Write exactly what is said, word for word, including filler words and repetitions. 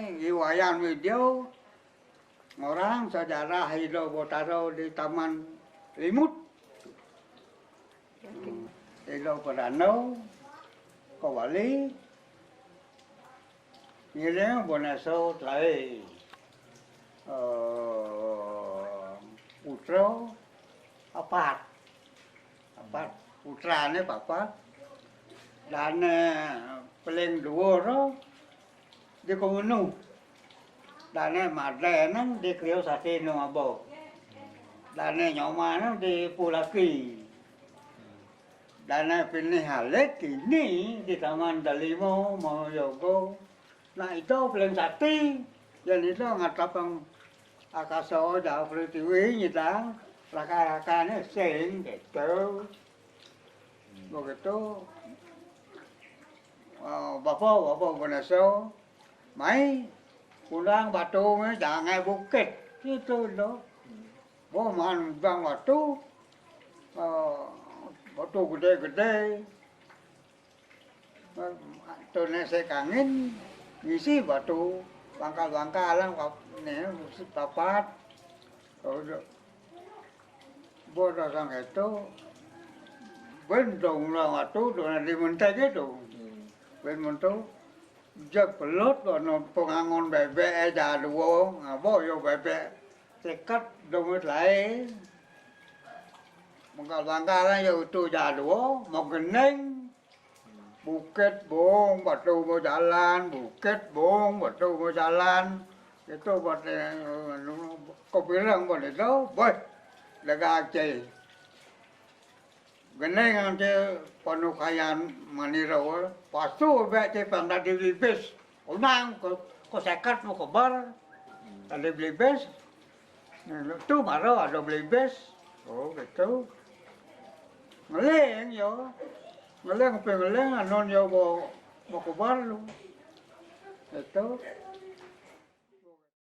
Iwayan video ngorang sejarah Ilo Botaro di Taman Limut. Ilo Padano, Kawali, ngiring Boneso trai, eh, putra apat. Apat. Putrane papat. Dane paling dhuwur di Kemenu. Dane madene di Kriya Sati Nungabo. Dane nyomane di Pulaki. Dane pinih alit kini di Taman Dalima Mahayoga. Nah, ito paling sati, yen ito ngatepang akasa jauh pritiwi nyidang raka-rakane sing gitu. Begitu. Eh, Bapak, Bapak Boneso, mai undang batu mai jangai bukit. Gitu loh. Wah, man undang batu. Eh, batu gede-gede. Tone sek angin ngisi batu bangkal-bangkalan pap-, ne, papat. Kalau bodo sang itu, ben dong lah batu, dona di mentek itu. Ben mentu, jak pelut, dona pengangon bebek, eh, jadua, ngabo yo bebek. Seket domet lain. Bangkal-bangkalan yo itu jadua, mau geneng. Bukit bung, batu mau jalan, bukit bung, batu mau jalan. Itu buat, eh, anu, kopilang buat itu, boy, lega aja. Geneng ante panukayan manira, pasu bek te pang dadi libis. Unang ko, ko seket mau kebar, dadi libis. Nah, tu mara ada belibis. Oh, gitu. Ngeling yo. Ngeling pe ngeling anon yo mau, mau kebar lu. Gitu.